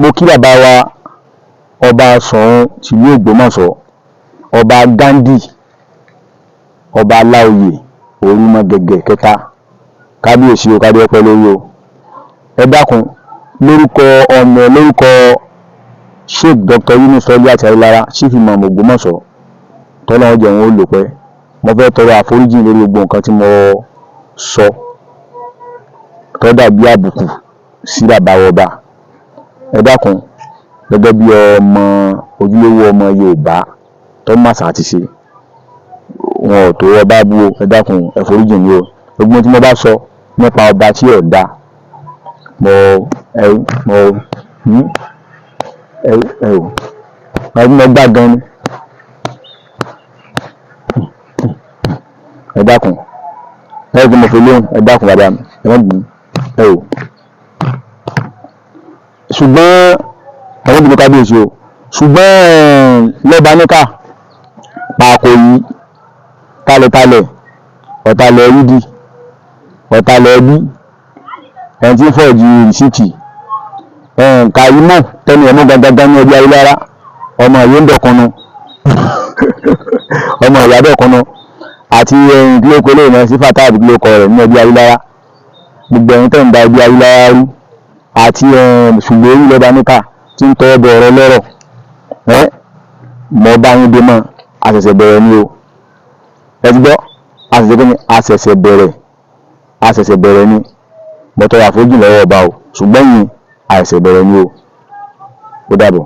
Mo kí bàbá wa ọba Ṣọ̀ún tìlú Ògbómọ̀ṣọ́, ọba Ghandi, ọba Aláoyè Orúmọgẹ̀gẹ̀ kẹta. Kábíyèsí o, kádé ọpẹ́ lórí o. Ẹ dákun, lórúkọ ọmọ, lórúkọ Sheikh Dr. Yunus Toliat Ayélára, Chief Imam Ògbómọ̀ṣọ́, tọ́lọ́run jẹ́ wọn ó lò pẹ́, mo fẹ́ tọrọ àforíjì lórí gbogbo nǹkan tí mo sọ tó dàbí àbùkù sí bàbá wa ọba. Ẹ dákun, gẹ́gẹ́ bí ọmọ ojúlówó ọmọ Yorùbá tó màsà àti ṣe, wọn ò tó ọba bú o. Ẹ dákun, ẹ foríjì mí o. Gbogbo tí mo bá sọ nípa ọba tí ò dáa, mo ẹ mo ẹ ẹ ò mo gbà gan ni. Ẹ dákun, ẹ kí mo fi lóhùn. Ẹ dákun bàbá mi, ẹ má bínú. Ẹ ò ṣùgbọ́n ẹ má bínú kábíyèsí o. Ṣùgbọ́n lọ́ba níkà pàkó yìí, talẹ̀talẹ̀, ọ̀talẹ̀ yídì, ọ̀talẹ̀ ẹbí, ẹni tí ń fọ̀jì rìsíìtì Kàrímù tẹnu ẹ̀ mú gangan ní ẹbí Ayélára, ọmọ ìyá ń dọ̀kunu, ọmọ ìyá dọ̀kunu, àti ẹ̀yìn kí ló kọ lóyún náà sí fata àbí kí ló kọ rẹ̀ ní ẹbí Ayélára. Gbogbo ẹ̀yin tẹ̀ ń da ẹbí Ayélára rú, àti ṣùgbọ́n orí lọ́ba níkà tí ń tọwọ́ bọ ọ̀rọ̀ lọ́rọ̀ ẹ́, mọ̀ bá yín dé mọ́. Àṣẹ̀ṣẹ̀ bẹ̀rẹ̀ ni o. Ẹ ti gbọ́, àṣẹ̀ṣẹ̀ kí ni? Àṣẹ̀ṣẹ̀ bẹ̀rẹ̀, àṣẹ̀ṣẹ̀ bẹ̀rẹ̀ ni. Mo tọrọ àforíjì lọ́wọ́ ọba o, ṣùgbọ́n yìí àṣẹ̀ṣẹ̀ bẹ̀rẹ̀ ni o. Ó dàbọ̀.